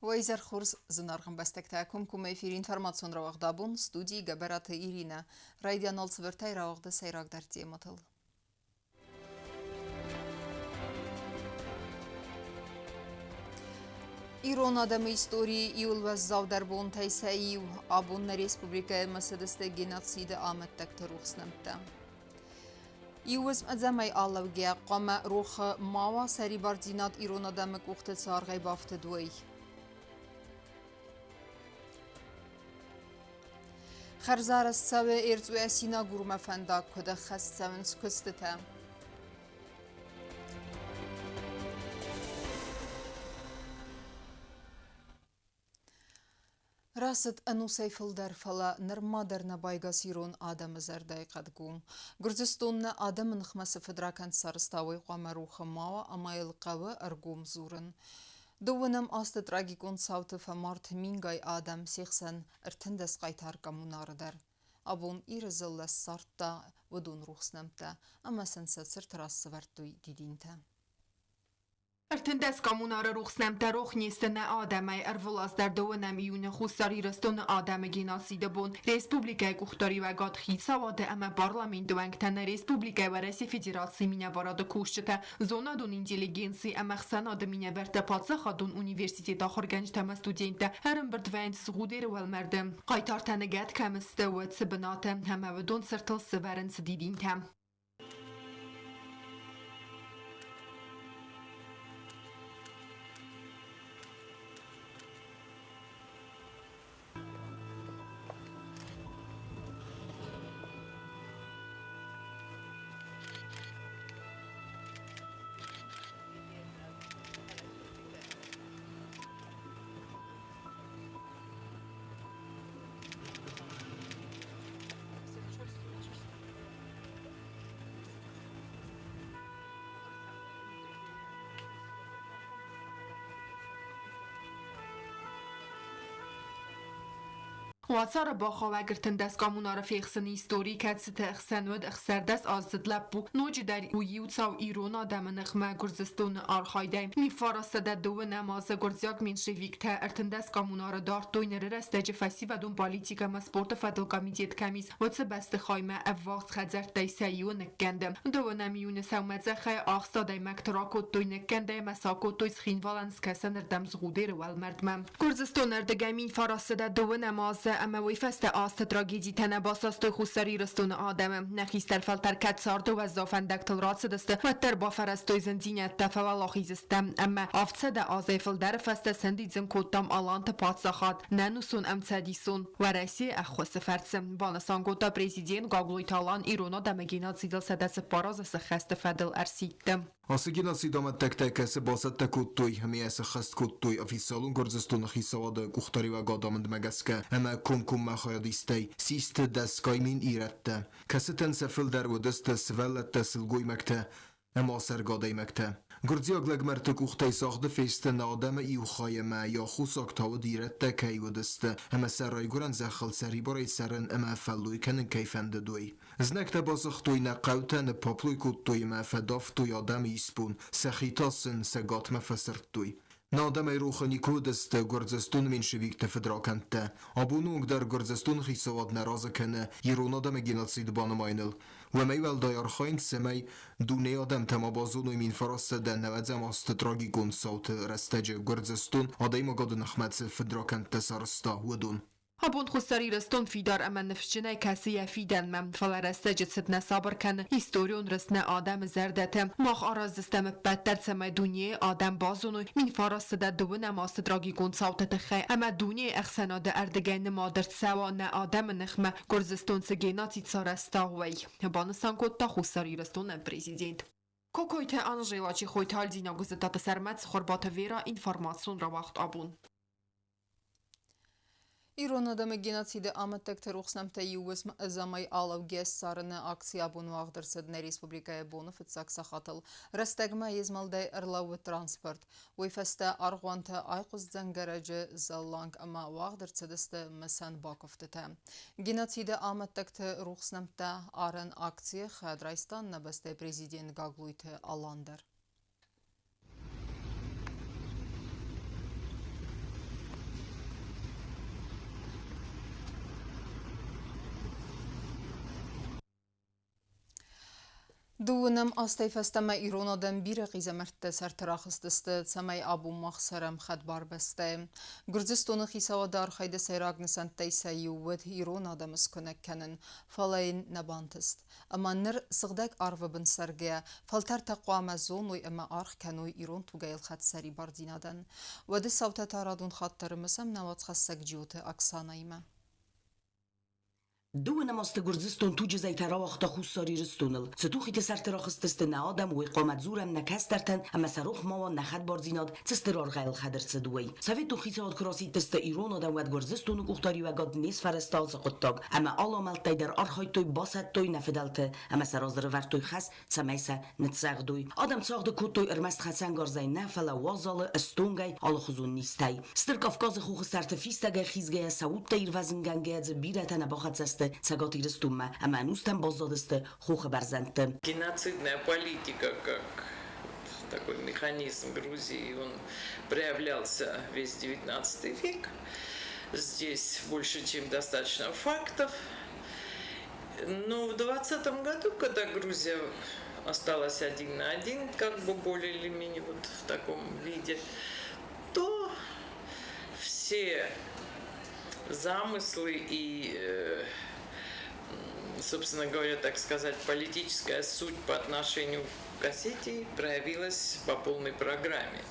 Уӕ изӕр хорз, зынаргъ ӕмбӕстӕгтӕ! Комкоммӕ эфиры информацион рауагъд абон студийы Гӕбӕраты Иринӕ. Райдиан алцывӕртӕй рауагъды сӕйрагдӕр темӕтыл. Ирон адӕмы историйы иуыл уӕззаудӕр бонтӕй сӕ иу. Абон нӕ республикӕйы мысыдысты геноциды амӕттӕгты рухс нӕмттӕ. Иу уысм ӕдзӕмӕй алӕугӕ хъуамӕ рохы ма уа сӕрибардзинад ирон адӕмы къухты цы аргъӕй бафтыд, уый. Хӕрзарӕзт цӕуы Эрцъуйӕ-Синагурмӕ фӕндаг, куыд ӕххӕст цӕуынц куыстытӕ. Рацыд ӕнусӕй фылдӕр, фӕлӕ нырма дӕр нӕ байгас ирон адӕмы зӕрдӕйы хъӕдгом. Гуырдзыстон нӕ адӕмы ныхмӕ цы фыдракӕнд сарӕзта, уый хъуамӕ рухы ма уа ӕмӕ йыл хъӕуы ӕргом дзурын. Дыууынӕм азты трагикон цауты фӕмард мингай адӕм, се хсӕн 13 хъайтар коммунары дӕр. Абон Иры дзыллӕ ссардта уыдон рухс нӕмттӕ ӕмӕ сын сӕ цырт раз сӕвӕрдтой дидинтӕ. 13 коммунары рухс нӕмттӕ рох не сты нӕ адӕмӕй. Ӕрвылаз дӕр дыууынӕм июны Хуссар Ирыстоны адӕмы геноциды бон республикӕйы къухдариуӕгад хицауады ӕмӕ парламенты уӕнгтӕ нӕ республикӕйы Уӕрӕсейы Федерацийы минӕварады кусджытӕ, зонадон интеллигенци ӕмӕ ӕхсӕнады минӕвӕрттӕ паддзахадон университеты ахуыргӕнджытӕ ӕмӕ студенттӕ ӕрӕмбырд вӕййынц Згъудеры уӕлмӕрды. Хъайтартӕ ныгӕд кӕм сты, уӕд цы бынаты ӕмӕ уыдон цыртыл сӕвӕрынц дидинтӕ. Уацары бахауӕг 13 коммунары фехсыны истори, кӕцыты ӕхсӕн уыд 16 аздзыд лӕппу, ноджыдӕр у иу цау ирон адӕмы ныхмӕ Гуырдзыстоны архайдӕй. 1909 азы гуырдзиаг меньшевиктӕ 13 коммунары дардтой ныры рӕстӕджы фӕсивӕдон политикӕ ӕмӕ спорты фӕдыл комитет кӕм ис, уыцы бӕстыхаймӕ ӕввахс хӕдзӕрттӕй сӕ иуы ныккӕнды. Дыууынӕм июны сӕумӕцъӕхӕй ахст адӕймӕгты ракодтой ныккӕндӕй ӕмӕ сӕ акодтой Цхинвалӕн скӕсӕнырдӕм Згъудеры уӕлмӕрдмӕ. Гуырдзыстоны ӕрдыгӕй 1900 дыууынӕм азы ӕмӕ уый фӕстӕ азты трагедитӕ нӕ басастой Хуссар Ирыстоны адӕмы. Нӕ хистӕр фӕлтӕр кӕд царды уӕззау фӕндӕгтыл рацыдысты, уӕддӕр бафӕрӕзтой зындзинӕдтӕ, фӕуӕлахиз сты ӕмӕ 700 азӕй фылдӕры фӕстӕ сӕндидзын кодтам Аланты паддзахад, нӕ ӕнусон ӕмцӕдисон Уӕрӕсейы ӕххуысы фӕрцы, банысан кодта президент Гаглойты Алан ирон адӕмы геноцидыл 104 азы сыххӕсты фӕдыл ӕрсидты. Ацы геноциды амӕттӕгтӕ кӕцы бацӕттӕ кодтой ӕмӕ йӕ сӕххӕст кодтой официалон Гуырдзыстоны хицауады къухдариуӕгады амындмӕ гӕсгӕ ӕмӕ комкоммӕ хайадистӕй систы дӕсгай мин ирӕттӕ, кӕцытӕн сӕ фылдӕр уыдысты сывӕллӕттӕ, сылгоймӕгтӕ ӕмӕ ацӕргӕ адӕймӕгтӕ. Гуырдзиаг лӕгмӕрты къухтӕй цагъды фесты нӕ адӕмы иу хай ӕмӕ йӕ аххосаг та уыд ирӕттӕ кӕй уыдысты ӕмӕ сӕ райгуырӕн зӕххыл сӕрибарӕй цӕрын ӕмӕ фӕллой кӕнын кӕй фӕндыд, уый. Знӕгтӕ басыгътой нӕ хъӕутӕ, ныппаплой кодтой ӕмӕ фӕдавтой адӕмы исбон, сӕхи та сын цӕгатмӕ фӕсырдтой. Нӕ адӕмӕй рохы никуы уыдысты Гуырдзыстоны меньшевикты фыдракӕндтӕ. Абоны онг дӕр Гуырдзыстоны хицауад нӕ разы кӕны ирон адӕмы геноцид банымайыныл. Уымӕй уӕлдай архайынц, цӕмӕй дунейы адӕмтӕ ма базоной 1990 азты трагикон цауты рӕстӕджы Гуырдзыстон адӕймагады ныхмӕ цы фыдракӕндтӕ сарӕзта, уыдон. Абон Хуссар Ирыстон фидар ӕмӕ ныфсджынӕй кӕсы йӕ фидӕнмӕ, фӕлӕ рӕстӕджы цыд нӕ сабыр кӕны историон рыст нӕ адӕмы зӕрдӕты. Мах араздзыстӕм ӕппӕт дӕр, цӕмӕй дунейы адӕм базоной 1909 азты трагикон цауты тыххӕй ӕмӕ дунейы ӕхсӕнады ӕрдыгӕй нымад ӕрцӕуа нӕ адӕмы ныхмӕ Гуырдзыстон цы геноцид сарӕзта, уый, банысан кодта Хуссар Ирыстоны президент. Кокойты Анжела, Чехойты Альдина, Гуыззыттаты Сӕрмӕт, Цхуырбаты Вера, информацион рауагъд абон. Ирон адӕмы геноциды амӕттӕгты рухс нӕмттӕ иу уысм ӕдзӕмӕй алӕугӕ ссарыны акци абон уагъд ӕрцыд нӕ республикӕйы боны фыццаг сахатыл. Рӕстӕгмӕ йе змӕлдӕй ӕрлӕууыд транспорт. Уый фӕстӕ аргъуантӕ айхъуыст дзӕнгӕрӕджы зӕлланг ӕмӕ уагъд ӕрцыдысты мысӕн бакуывтытӕ. Геноциды амӕттӕгты рухс нӕмттӕ арӕн акцийы хӕд райста нӕ бӕстӕйы президент Гаглойты Алан дӕр. Дыууынӕм азтӕй фӕстӕмӕ ирон адӕм бирӕ хъизӕмӕртты сӕрты рахызтысты, цӕмӕй абон мах цӕрӕм хӕдбар бӕстӕйы. Гуырдзыстоны хицауады архайды сӕйраг нысӕнттӕй сӕ иу уыд ирон адӕмы скуынӕг кӕнын, фӕлӕ йын нӕ бантыст. Ӕмӕ ныр сыгъдӕг арвы бын цӕргӕйӕ, фӕлтӕртӕ хъуамӕ зоной ӕмӕ аргъ кӕной ирон тугӕйлхӕд сӕрибардзинадӕн. Уӕды цаутӕ та радон хатт ӕрымысӕм нӕ уацхӕссӕг Джиоты Оксанӕимӕ. Дыууынӕм азты Гуырдзыстон туджы зӕйтӕ рауагъта Хуссар Ирыстоныл. Цы тухиты сӕрты рахызтысты нӕ адӕм, уый хъуамӕ дзурӕм нӕ кӕстӕртӕн ӕмӕ сӕ рох ма уа нӕ хӕдбардзинад цы стыр аргъӕй ӕлхӕд ӕрцыд, уый. Советон хицауад куы расидтысты ирон адӕм, уӕд Гуырдзыстоны къухдариуӕгад не сфӕрӕзта ацы хъуыддаг ӕмӕ алы амӕлттӕй дӕр архайдтой, басӕттой нӕ фыдӕлты ӕмӕ сӕ разы рывӕрдтой хӕс, цӕмӕй сӕ ныццӕгъдой. Адӕм цагъды кодтой ӕрмӕст хӕцӕнгарзӕй нӕ, фӕлӕ уазалы, стонгӕй, алыхуызон низтӕй. Стыр Кавказы хохы сӕрты фистӕгӕй хизгӕйӕ сӕ удтӕ ирвӕзынгӕнгӕйӕ дзы бирӕтӕ нӕ бахӕццӕ сты Цӕгат Ирыстонмӕ ӕмӕ ӕнустӕм баззадысты хохы бӕрзӕндты. Геноцидная политика как такой механизм Грузии, он проявлялся весь XIX век. Здесь больше, чем достаточно фактов. Но в 20 году, когда Грузия осталась один на один, как бы более или менее вот в таком виде, то все замыслы и, собственно говоря, так сказать, политическая суть по отношению к Осетии проявилась по полной программе.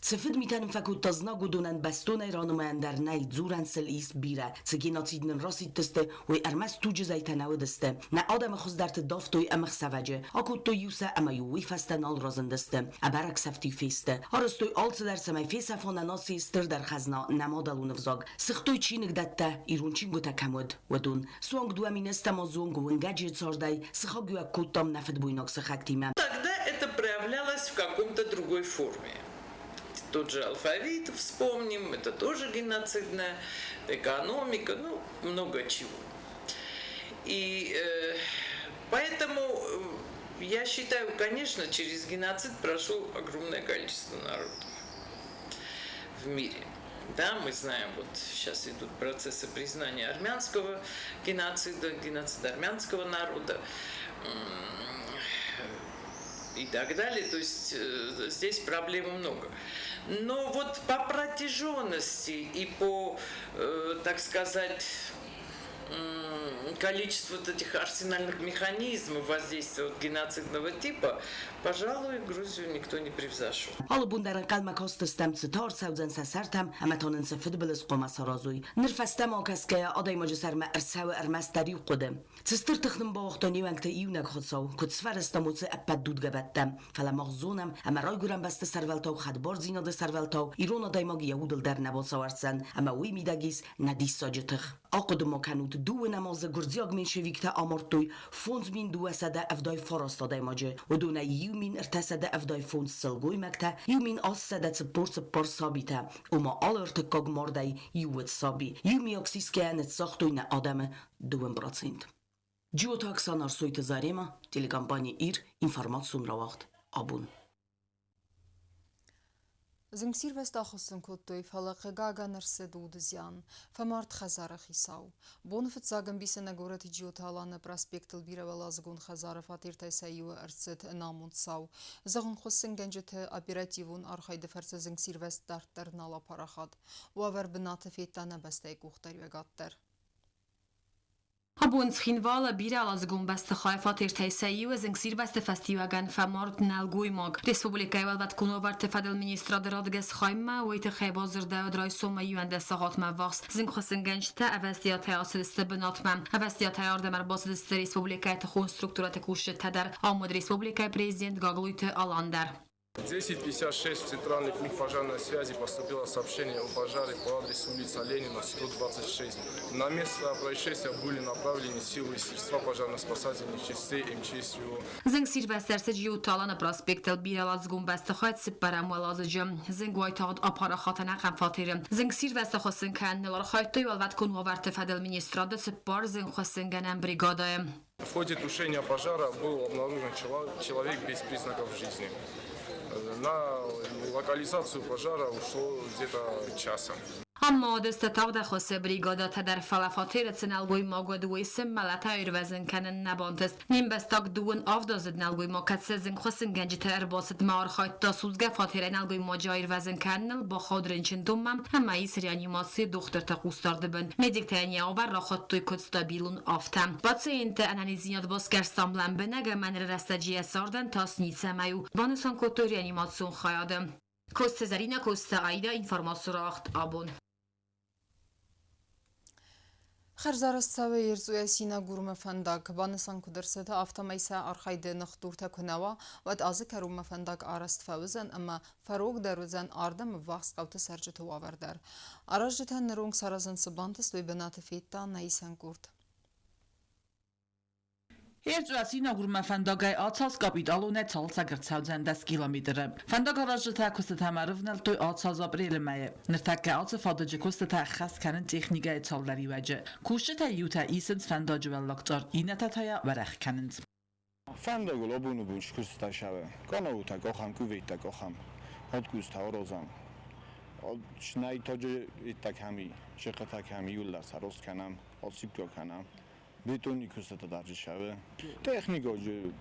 Цы фыдмитӕ нын фӕкодта знаг, уыдонӕн бӕстонӕй ранымайӕн дӕр нӕй, дзурӕн сыл ис бирӕ. Цы геноцид нын расидтысты, уый ӕрмӕст туджы зӕйтӕ нӕ уыдысты. Нӕ адӕмы хуыздӕрты давтой ӕмӕ хсӕвӕджы, акодтой-иу сӕ ӕмӕ-иу уый фӕстӕ нал разындысты. Ӕбӕрӕг сӕфт-иу фесты. Арӕзтой алцыдӕр, цӕмӕй фесӕфа нӕ нацийы стырдӕр хӕзна, нӕ мадӕлон ӕвзаг. Сыгътой чиныгдӕттӕ, ирон чингуытӕ кӕм уыд, уыдон. Суанг 2007 азы онг уынгӕджы цардӕй сыхагиуӕг кодтам нӕ фыдбойнаг сыхӕгтимӕ. Тогда это проявлялось в каком-то другой форме. Тот же алфавит вспомним, это тоже геноцидная экономика, ну, много чего. И поэтому я считаю, конечно, через геноцид прошло огромное количество народов в мире. Да, мы знаем, вот сейчас идут процессы признания армянского геноцида, геноцида армянского народа и так далее. То есть здесь проблем много. Но вот по протяженности и по, так сказать, количеству вот этих арсенальных механизмов воздействия вот геноцидного типа, пожалуй, Грузию никто не превзошел. Алы бон дӕр ӕнхъӕлмӕ кастыстӕм, цы та ӕрцӕудзӕн сӕ сӕртӕм ӕмӕ та нын цы фыдбылыз хъуамӕ саразой. Ныр фӕстӕмӕ акӕсгӕйӕ адӕймаджы сӕрмӕ ӕрцӕуы ӕрмӕстдӕр иу хъуыды. Цы стыр тых нын бауагъта не уӕнгты иунӕг Хуыцау, куыд сфӕрӕзтам уыцы ӕппӕт дудгӕбӕттӕ. Фӕлӕ мах зонӕм, ӕмӕ райгуырӕн бӕсты сӕрвӕлтау хӕдбардзинады сӕрвӕлтау ирон адӕймаг йӕ удыл дӕр нӕ бацауӕрддзӕн, ӕмӕ уый мидӕг ис нӕ диссаджы тых. Ахъуыды ма кӕнут, дыууынӕм азы гуырдзиаг меньшевиктӕ амардтой 5279 адӕймаджы, уыдонӕй 1375 сылгоймӕгтӕ, 1844 сабитӕ, ома алы ӕртыккаг мардӕй иу уыд саби. Иумиаг сисгӕйӕ ныццагътой нӕ адӕмы 2%. Джиоты Оксана Арсойты Зарема, телекомпани «Ир», информацион рауагъд «Абон». Зынгсирвӕзт ахуыссын кодтой, фӕлӕ, хъыгагӕн, ӕрцыд уды зиан. Фӕмард хӕдзары хицау. Боны фыццаг ӕмбисы нӕ горӕты Джиоты Аланы проспектыл бирӕуӕладзыгон хӕдзары фатертӕй сӕ иуы ӕрцыд ӕнамонд цау. Зӕгъын, хуыссынгӕнджыты оперативон архайды фӕрцы зынгсирвӕзт дарддӕр нал апарахат. Уавӕр бынаты федта нӕ бӕстӕйы къухдариуӕгад дӕр. Абон Цхинвалы бирӕуӕладзыгон бӕстыхай фатертӕй сӕ иуы зынгсирвӕзты фӕстиуӕгӕн фӕмард нӕлгоймаг. Республикӕйы уӕлвӕткон уавӕрты фӕдыл министрады радгӕс хаймӕ уый тыххӕй бадзырдӕуыд райсомӕй 11 сахатмӕ ӕввахс. Зынгхуыссынгӕнджытӕ ӕвӕстиатӕй ацыдысты бынатмӕ. Ӕвӕстиатӕй ардӕм ӕрбацыдысты республикӕйы тыхон структурӕты кусджытӕ дӕр, ам уыд республикӕйы президент Гаглойты Алан дӕр. 10:56 в центральный пункт пожарной связи поступило сообщение о пожаре по адресу улица Ленина, 126. На место происшествия были направлены силы и средства пожарно-спасательных частей МЧС ЮО. Зынгсирвӕзт ӕрцыд Джиоты Аланы проспектыл бирӕуӕладзыгон бӕстыхай цыппӕрӕм уӕладзыджы. Зынг уайтагъд апарахат ӕнӕхъӕн фатеры. Зынгсирвӕзты хуыссын кӕныныл архайдтой уӕлвӕткон уавӕрты фӕдыл министрады цыппар зынгхуыссынгӕнӕн бригадӕйы. В ходе тушения пожара был обнаружен человек без признаков жизни. На локализацию пожара ушло где-то часа. Ам ма уыдысты тагъдӕххуысы бригадӕтӕ дӕр, фӕлӕ фатеры цы нӕлгоймаг уыд, уый сын мӕлӕты аирвӕзын кӕнын нӕ бантыст. Не мбӕстаг дыууын авдаздзыд нӕлгоймаг кӕд сӕ зынгхуыссынгӕнджытӕ ӕрбацыдмӕ архайдта судзгӕ фатерӕй нӕлгоймаджы аирвӕзын кӕныныл, бахауд рынчындонмӕ ӕмӕ ис реанимацийы дохтырты хъусдарды бын. Медиктӕ йын йӕ уавӕр рахуыдтой куыд стабилон, афтӕ. Пациенты ӕнӕниздзинад басгӕрстам лӕмбынӕг ӕмӕ ныры рӕстӕджы йӕ цардӕн тас ницӕмӕй у, банысан кодтой реанимацион хайады. Косты Зӕринӕ, Косты Аидӕ, информаци рауагъд абон. Хӕрзарӕзт цӕуы Ерцъуйӕ Синагурмӕ фӕндаг. Банысан куыд ӕрцыд, афтӕмӕй сӕ архайды ныхдуртӕ куы нӕ уа, уӕд азы кӕронмӕ фӕндаг арӕзт фӕуыдзӕн ӕмӕ фӕрогдӕр уыдзӕн ардӕм ӕввахс хъӕуты цӕрджыты уавӕр дӕр. Аразджытӕн ныронг саразын цы бантыст, уый бынаты федта нӕ исӕн къорд. Эрцъуа-Синагурмӕ фӕндагӕй ацаз капиталонӕй цалцӕг ӕрцӕудзӕн 10 километры. Фӕндагаразджытӕ куыстытӕм ӕрывнӕлдтой ацаз апрелы мӕйы. Ныртӕккӕ ацы фадыджы куыстытӕ ӕххӕст кӕнынц техникӕйы цалдӕр иуӕджы. Кусджытӕй иутӕ исынц фӕндаджы уӕллаг цъар, иннӕтӕ та йӕ уӕрӕх кӕнынц. Фӕндагыл абоны бон скуыстытӕ сӕвӕ. Къанауытӕ къахӕм, кюветтӕ къахӕм, хатгузтӕ аразӕм. Снӕйтаджы иттӕг кӕм и, сыхъытӕ кӕм и, иууылдӕр сӕ рост кӕнӕм, отсыпкӕ кӕнӕм. Бетонни кустытӕ дӕр сӕвӕ. Техникаджы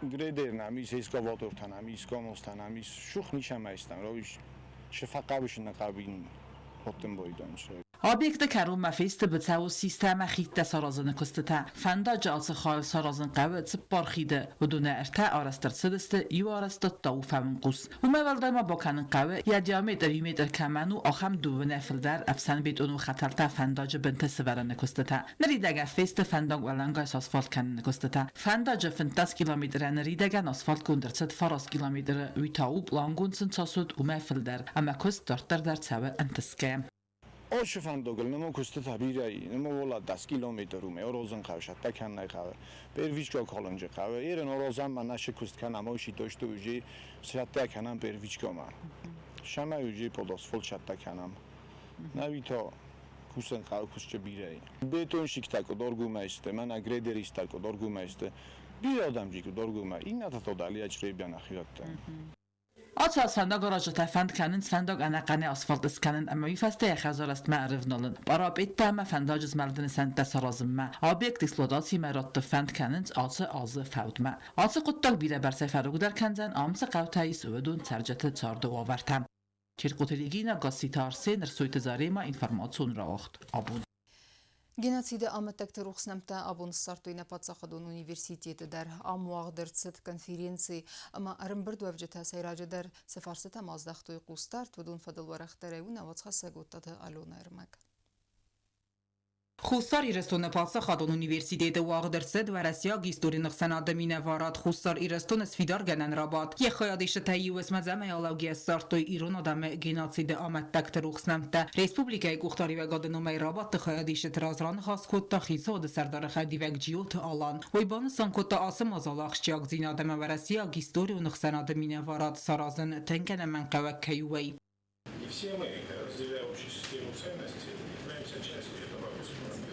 грейдер нӕм ис, экскаватортӕ нӕм ис, КАМАЗтӕ нӕм ис. Шух ничӕмӕ истам, равис шы фӕхъӕбысы нӕ къабин хоттын бойдан. Объекты кӕронмӕ фесты быцӕуы системӕ хидтӕ саразыны куыстытӕ. Фӕндаджы ацы хайыл саразын хъӕуы цыппар хиды. Уыдонӕй ӕртӕ арӕзт ӕрцыдысты, иу арӕзтад та у фӕуынхъус. Уымӕй уӕлдай ма бакӕнын хъӕуы, йӕ диаметр иу метр кӕмӕн у, ахӕм дыууынӕй фылдӕр ӕфсӕнбетонон хӕтӕлтӕ фӕндаджы бынты сывӕрыны куыстытӕ. Ныридӕгӕн фесты фӕндаг уӕлӕнгай сасфальт кӕныны куыстытӕ. Фӕндаджы 15 километрӕн ныридӕгӕн асфальтгонд ӕрцыд фараст километры, уый та у плангонд сын цас уыд, уымӕй фылдӕр, ӕмӕ куыст дарддӕр дӕр цӕуы ӕнтысгӕ. Ошы фӕндагыл нӕма куыстытӕ бирӕ и, нӕма уола 10 километр уме орозын хъӕуы, сӕттӕ кӕннӕй хъӕуы. Первичка колонджы хъӕуы. Ерын орозӕн ма нашы куыст кӕнӕм, ойши тошты уже сӕттӕ кӕнӕм первичкама. Шамай уже подосфол сӕттӕ кӕнӕм. Нави то кусын хъӕуы куыстджы бирӕ и. Бетонщиктӕ куыд оргумӕ сты, мӕнӕ грейдеристтӕ куыд оргумӕ сты, бирӕ адӕм куыд оргумӕ, иннӕтӕ то дӕлиа чъребиан ахирӕттӕ. Ацы аз фӕндагаразджытӕ фӕнд кӕнынц фӕндаг ӕнӕхъӕнӕй асфальт скӕнын ӕмӕ уый фӕстӕ йӕ хӕрзарӕзтмӕ ӕрывналын. Парапеттӕ ӕмӕ фӕндаджы змӕлды нысӕнттӕ саразынмӕ. Объект эксплуатацимӕ радты фӕнд кӕнынц ацы азы фӕудмӕ. Ацы хъуыддаг бирӕбӕрцӕй фӕрогдӕр кӕндзӕн, ам цы хъӕутӕ ис, уыдон цӕрджыты царды уавӕртӕ. Черкъоты Регина, Гасситы Арсен, Рсойты Зарема, информацион рауагъд абон. Геноциды амӕттӕгты рухс нӕмттӕ абон ссардтой нӕ паддзахадон университеты дӕр. Ам уагъд ӕрцыд конференци ӕмӕ ӕрӕмбырдуӕвджытӕ сӕйраджыдӕр цы фарстытӕм аздӕхтой хъусдард, уыдон фӕдыл уӕрӕхдӕрӕй у нӕ уацхӕссӕг Оттаты Алена ӕрмӕг. Хуссар Ирыстоны паддзахадон университеты уагъд ӕрцыд уӕрӕсейаг историйы ӕхсӕнады минӕварад Хуссар Ирыстоны сфидаргӕнӕн рабадт. Йӕ хайадисджытӕ иу уысмӕ алӕугӕ ссардтой ирон адӕмы геноциды амӕттӕгты рухс нӕмттӕ. Республикӕйы къухдариуӕгады номӕй рабадты хайадисджыты раз раныхас кодта хицауады сӕрдары хӕдивӕг Джиоты Алан. Уый банысан кодта ацы мадзалы ахсджиагдзинад ӕмӕ уӕрӕсейаг историон ӕхсӕнады минӕварад саразын тынг ӕнӕмӕнгхъӕуӕг кӕй у, уый. И все мы, разделяя общую систему ценностей, являемся частью этого русского мира.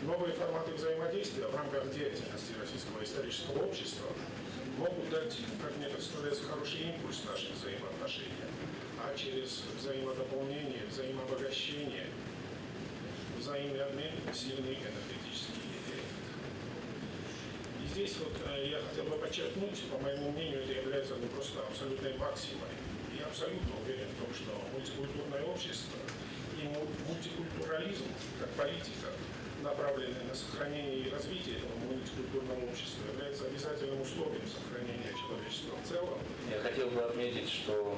Новые форматы взаимодействия в рамках деятельности Российского исторического общества могут дать, как мне представляется, хороший импульс нашим взаимоотношениям, а через взаимодополнение, взаимообогащение, взаимный обмен – сильный энергетический эффект. И здесь вот я хотел бы подчеркнуть, по моему мнению, это является просто абсолютной максимой. Я абсолютно уверен в том, что мультикультурное общество и мультикультурализм как политика, направленная на сохранение и развитие этого мультикультурного общества, является обязательным условием сохранения человечества в целом. Я хотел бы отметить, что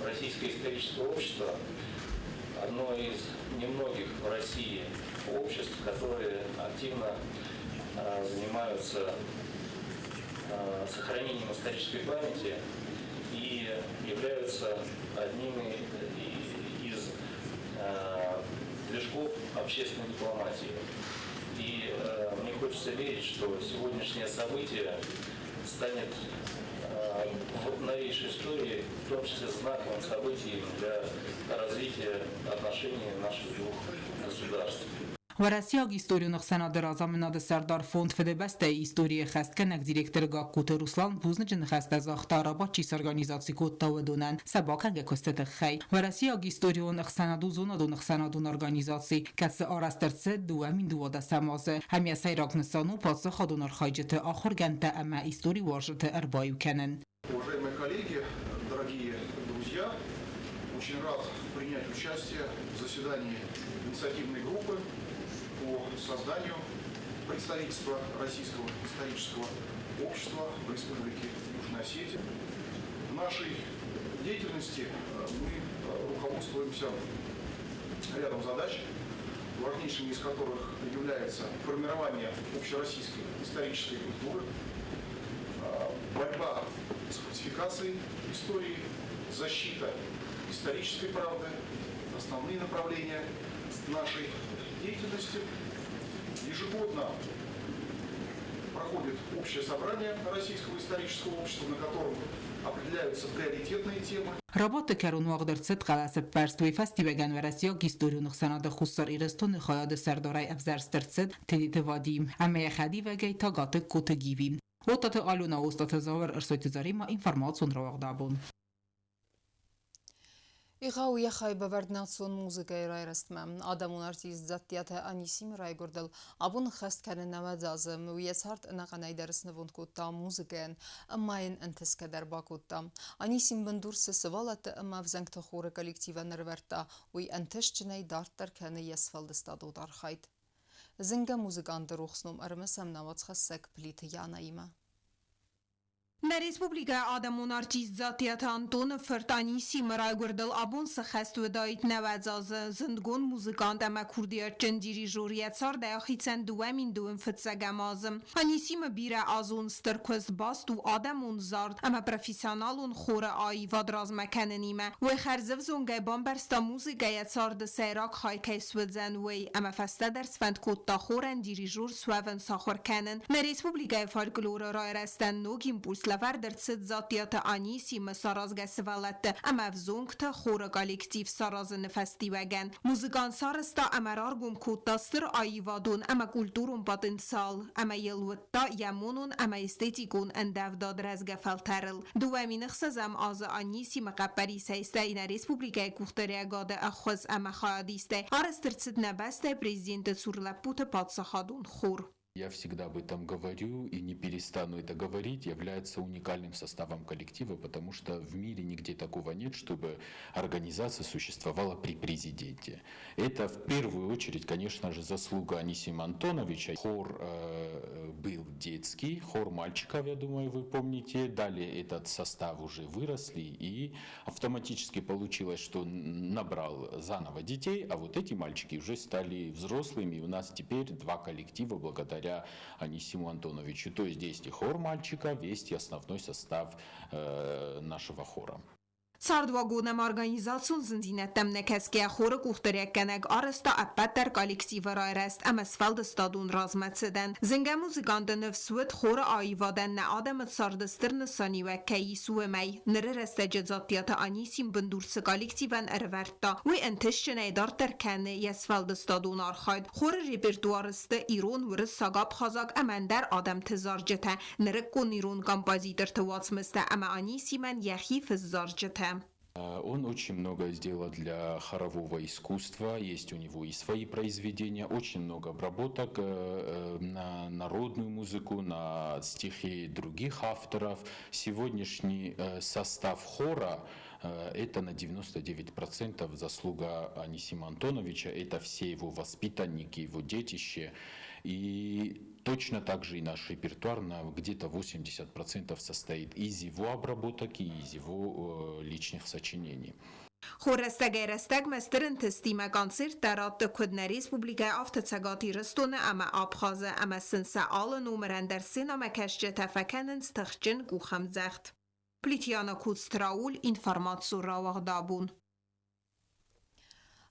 Российское историческое общество одно из немногих в России обществ, которые активно занимаются сохранением исторической памяти и являются одним из движков общественной дипломатии. И мне хочется верить, что сегодняшнее событие станет в новейшей истории, в том числе знаковым событием для развития отношений наших двух государств. Уӕрӕсейаг историон ӕхсӕнады разамынады сӕрдар фонд Фыдыбӕстӕйы историйы ӕххӕстгӕнӕг директор Гагкуты Руслан бузныджы ныхӕстӕ загъта, рабадт чи сорганизаци кодта, уыдонӕн сӕ бакӕнгӕ куысты тыххӕй. Уӕрӕсейаг историон ӕхсӕнад у зонадон ӕхсӕнадон организаци, кӕцы арӕзт ӕрцыд 2012 азы ӕмӕ сӕйраг нысан у паддзахадон архайджыты, ахуыргӕндтӕ ӕмӕ историуарзджыты ӕрбаиу кӕнын. Уважаемые коллеги, дорогие друзья, очень рад принять участие в заседании инициативной группы по созданию представительства Российского исторического общества в Республике Южная Осетия. В нашей деятельности мы руководствуемся рядом задач, важнейшими из которых является формирование общероссийской исторической культуры, борьба с фальсификацией истории, защита исторической правды, основные направления нашей деятельности. Ежегодно проходит общее собрание Российского исторического общества, на котором определяются приоритетные темы. Рабадты кӕрон уагъд ӕрцыд хъӕлӕсӕппӕрст, уый фӕстиуӕгӕн Уӕрӕсейаг историон ӕхсӕнады Хуссар Ирыстоны хайады сӕрдарӕй ӕвзӕрст ӕрцыд Тедеты Вадим ӕмӕ йӕ хӕдивӕгӕй та Гатыгкоты Гиви. Оттаты Алена, Остаты Зауыр, Ӕрсойты Заремӕ, информацион рауагъдабон. Егъау йӕ хайбавӕрд национ музыкӕйы райрӕзтмӕ. Адӕмон артист Дзаттиаты Анисимы райгуырдыл абон ӕххӕст кӕны 90 азы. Уый йӕ цард ӕнӕхъӕнӕй дӕр снывонд кодта музыкӕйӕн ӕмӕ йын ӕнтысгӕ дӕр бакодта. Анисим бындур цы сывӕллӕтты ӕмӕ ӕвзӕнгты хоры коллективӕн ӕрывӕрдта, уый ӕнтыстджынӕй дарддӕр кӕны йӕ сфӕлдыстадон архайд. Зынгӕ музыканты рухс ном ӕрымысӕм науӕдзхӕссӕг Плиты Янаимӕ. Нӕ республикӕйы адӕмон артист Дзаттиаты Антоны фырт Анисимы райгуырдыл абон цы хӕст уыдаид 90 азы. Зындгонд музыкант ӕмӕ курдиатджын дирижер йӕ цардӕй ахицӕн 2021 азы. Анисимы бирӕазон стыр куыст баст у адӕмон зард ӕмӕ профессионалон хоры аивад размӕ кӕнынимӕ. Уый хӕрзӕвзонгӕй бамбӕрста музыкӕ йӕ царды сӕйраг хай кӕй суыдзӕн, уый, ӕмӕ фӕстӕдӕр сфӕнд кодта хорӕн дирижер суӕвын сахуыр кӕнын. Нӕ республикӕйы фольклоры райрӕзтӕн ног импульс лӕвӕрд ӕрцыд Дзаттиаты Анисимы саразгӕ сывӕллӕтты ӕмӕ ӕвзонгты хоры коллектив саразыны фӕстиуӕгӕн. Музыкант сарӕзта ӕмӕ раргом кодта стыр аивадон ӕмӕ культурон потенциал ӕмӕ йыл уыдта йӕ монон ӕмӕ эстетикон ӕндӕвдад рӕзгӕ фӕлтӕрыл. 2006 азы Анисимы хъӕппӕрисӕй стӕй нӕ республикӕйы къухдариуӕгады ӕххуыс ӕмӕ хайадистӕй арӕзт ӕрцыд нӕ бӕстӕйы президенты цур лӕппуты паддзахадон хор. Я всегда об этом говорю и не перестану это говорить, является уникальным составом коллектива, потому что в мире нигде такого нет, чтобы организация существовала при президенте. Это в первую очередь, конечно же, заслуга Анисима Антоновича. Хор был детский, хор мальчиков, я думаю, вы помните. Далее этот состав уже выросли, и автоматически получилось, что набрал заново детей, а вот эти мальчики уже стали взрослыми. И у нас теперь два коллектива благодаря Анисиму Антоновичу. То есть есть и хор мальчиков, есть и основной состав нашего хора. Цардуагон ӕмӕ организацион зындзинӕдтӕм нӕ кӕсгӕйӕ хоры къухдариуӕггӕнӕг арӕзта ӕппӕт дӕр коллективы райрӕзт ӕмӕ сфӕлдыстадон размӕцыдӕн. Зынгӕ музыканты ныфс уыд хоры аивадӕн нӕ адӕмы царды стыр нысаниуӕг кӕй ис, уымӕй. Ныры рӕстӕджы Дзаттиаты Анисим бындур цы коллективӕн ӕрывӕрдта, уый ӕнтыстджынӕй дарддӕр кӕны йӕ сфӕлдыстадон архайд. Хоры репертуары сты ирон, уырыссаг, абхазаг ӕмӕ ӕндӕр адӕмты зарджытӕ, нырыккон ирон композиторты уацмыстӕ ӕмӕ Анисимӕн йӕхи фыст зарджытӕ. Он очень многое сделал для хорового искусства, есть у него и свои произведения, очень много обработок на народную музыку, на стихи других авторов. Сегодняшний состав хора это на 99% заслуга Анисима Антоновича, это все его воспитанники, его детище. И точно так же и наш репертуар на где-то 80% состоит из его обработок и из его личных сочинений. Хор рӕстӕгӕй-рӕстӕгмӕ стыр ӕнтыстимӕ концерттӕ радты куыд нӕ республикӕйы, афтӕ Цӕгат Ирыстоны ӕмӕ Абхазы, ӕмӕ сын сӕ алы номырӕн дӕр сценӕмӕкӕсджытӕ фӕкӕнынц тыхджын къухӕмдзӕгъд. Плитьяна Куцтрауль, информацион рауагъдабон.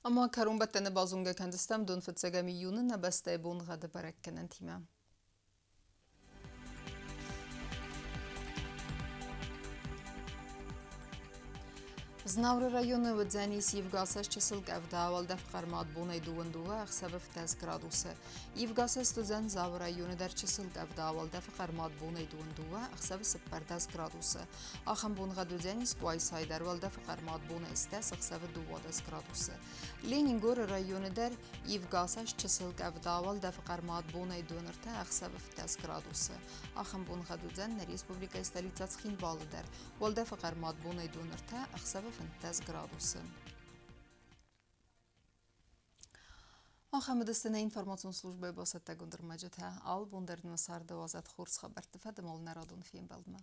Ӕмӕ кӕронбӕттӕны базонгӕ кӕндзыстӕм дон фыццӕгӕм июны нӕ бӕстӕйы боныгъӕды бӕрӕггӕнӕнтимӕ. Знауыры районы уыдзӕнис ивгӕ чысыл къӕвда, уӕлдӕф хъӕрмад бонӕй 22, ӕхсӕвы 17 градусы. Ивгӕ уыдзӕн Дзауы районы дӕр чысыл къӕвда, уӕлдӕфы хъӕрмад бонӕй 22, ӕхсӕвы 14 градусы. Ахӕм боныгъӕд уыдзӕнис Къуайсайы дӕр, уӕлдӕфы хъӕрмад бонӕй 10, ӕхсӕвы 12 градусы. Ленингоры районы дӕр ивгӕ чысыл къӕвда, уӕлдӕфы хъӕрмад бонӕй 23, ӕхсӕвы 17 градусы. Ахӕм боныгъӕд уыдзӕн нӕ республикӕйы столицӕ Цхинвалы дӕр, уӕлдӕфы хъӕрмад бонӕй 23, ӕхсӕвы 15 градусы. Ахӕм уыдысты нӕ информацион службӕйы бацӕттӕгонд ӕрмӕджытӕ. Алы бон дӕр нын царды уадзӕд хорз хабӕртты фӕдыл нӕ радон фембӕлдмӕ.